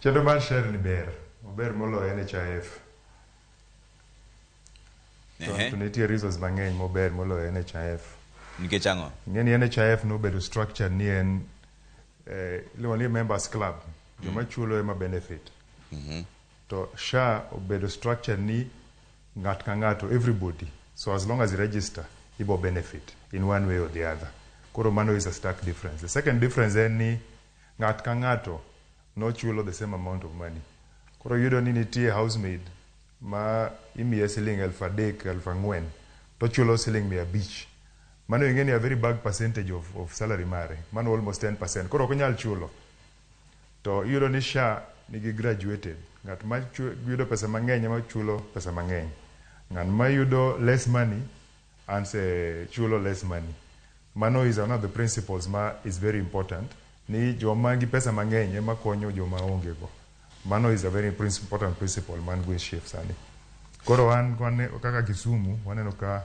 Chenro mar SHA ni ber, ober moloyo NHIF. To nitie reasons mang'eny mober moloyo NHIF. Nikech ang'o? Ing'e ni NHIF nobedo structured ni en iluongo ni members club, joma chulo ema benefit. To SHA obedo structured ni ng'at ka ng'ato, everybody, so as long as you register, ibo benefit in one way or the other. Koro mano is a stark difference. The second difference en ni ng'at ka ng'ato nochulo the same amount of money. Koro iyudo ni nitie housemaid ma imiye siling 3,000, 4,000, to chulo siling 500. Mano ing'e ni a very big percentage of salary mare. Mano almost 10%. Koro ok onyal chulo. To iyudo ni SHA nigi graduated. Ng'at ma yudo pesa mang'eny ema chulo pesa mang'eny. Ng'at ma yudo less money anse chulo less money. Mano is one of the principles ma is very important. Ni joma nigi pesa mang'eny ema konyo joma onge go. Mano is a very important principle man go e SHIF sani. Koro wan kaka Kisumu waneno ka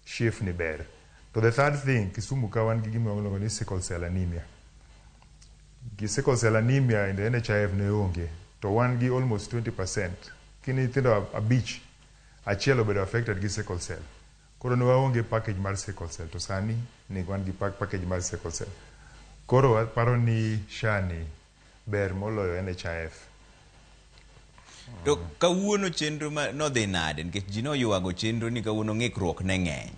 SHIF ni ber. To the third thing, Kisumu ka wan gi gima iluongo ni sickle cell anemia. Gi sickle cell anemia in the NHIF ne onge. To wan gi almost 20%. Kini nyithindo 5, achiel obedo affected gi sickle cell. Koro ne waonge package mar sickle cell. To sani ni wan gi package mar sickle cell. Koro aparo ni SHA ni ber moloyo NHIF. To kawuono chenro ma nodhi nade? Nikech ji noywago chenro ni kawuono ng'ikruok ne ng'eny.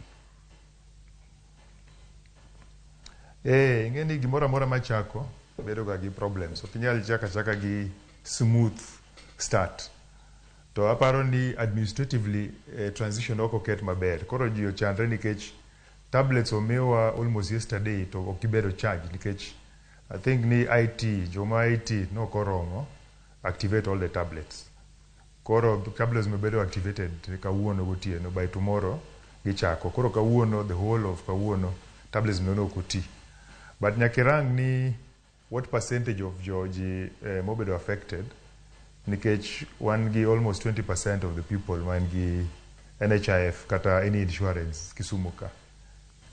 Ing'e ni gimoro amora machako bedo ga gi problems. Ok inyal chako achaka gi smooth start. To aparo ni administratively transition ok oket maber. Koro ji ochandre nikech tablets omiwa almost yesterday to ok gibedo charged nikech I think ni IT, joma IT nok oromo activate all the tablets. Koro tablets mebedo activated kawuono gotieno, by tomorrow gichako. Koro kawuono, the whole of kawuono, tablets no ok oti. But nyaka irang ni what percentage of joji mobedo affected, nikech wan gi almost 20% of the people man gi NHIF kata any insurance Kisumu ka.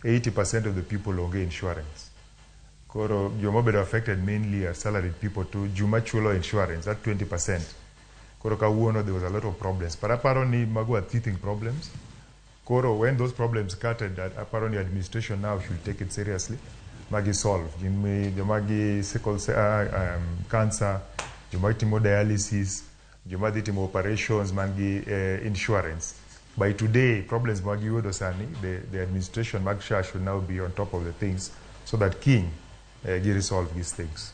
80% of the people onge insurance. Koro joma obedo affected mainly are salaried people to joma chulo insurance, that 20%. Koro kawuono there was a lot of problems. But aparo ni mago are teething problems. Koro when those problems started, aparo ni administration now should take it seriously. Magi solve. Joma gi sickle cell, cancer, joma timo dialysis, joma dhi timo operations man gi insurance. By today, problems magi yudo sani, the administration mag SHA should now be on top of the things so that king gi resolve these things.